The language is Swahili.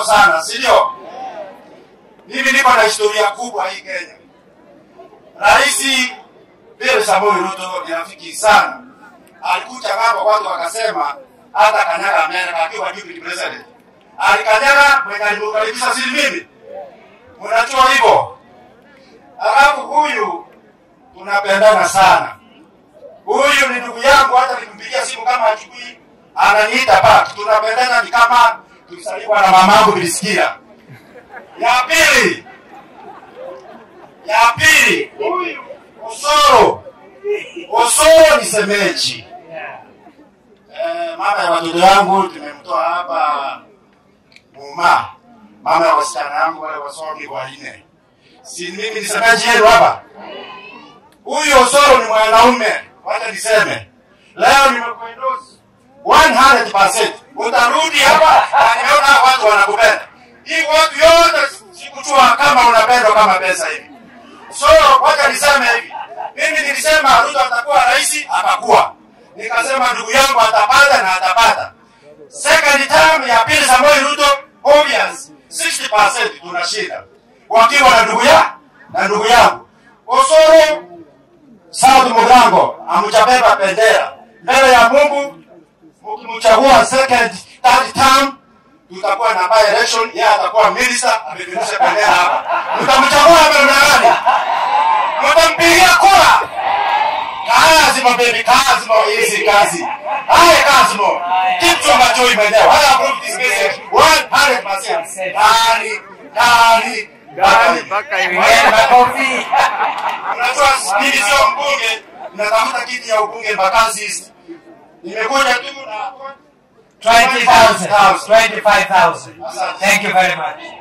sana, si ndio? Mimi niko na historia kubwa hii Kenya. Rais William Samoei Ruto ni rafiki sana. Alikuja hapa watu wakasema hata kanyaga Amerika akiwa deputy president. Alikanyaga mwenye alimkaribisha si mimi. Mnajua hivyo. Alafu huyu tunapendana sana. Huyu ni ndugu yangu, hata nikimpigia simu kama achukui ananiita back. Tunapendana ni kama tulisaliwa na mamangu nilisikia. Ya pili, huyu Osoro. Osoro ni semeji. Mama ya watoto yangu tumemtoa hapa Muma. Mama ya wasichana yangu wale wasomi wanne. Si mimi ni semeji yenu hapa? Huyu Osoro ni mwanaume. Wacha niseme. Leo nimekuendorse 100%. Utarudi hapa na nimeona watu wanakupenda. Hii watu yote sikujua kama unapendwa kama pesa hivi. So wacha niseme hivi. Mimi nilisema Ruto atakuwa rais, akakuwa. Nikasema ndugu yangu atapata na atapata. Second term ya pili Samoei Ruto, obvious 60% tunashinda. Wakiwa na ndugu ya na ndugu yangu. Osoro South Mugirango amchabeba bendera mbele ya Mungu. Mkimchagua second third term tutakuwa na by election, yeye atakuwa minister apeperushe bendera hapa. Mtamchagua hapa namna gani? Mtampigia kura. Kazi mo baby, kazi mo easy kazi. Haya kazi mo. Kitu ambacho mwenyewe. Haya approve this message 100%. Dani, dani, dani. Mpaka makofi. Unajua mimi sio mbunge, natafuta kiti ya ubunge Mbakasi East. Nimekuja tu na 20,000, 25,000. Thank you very much.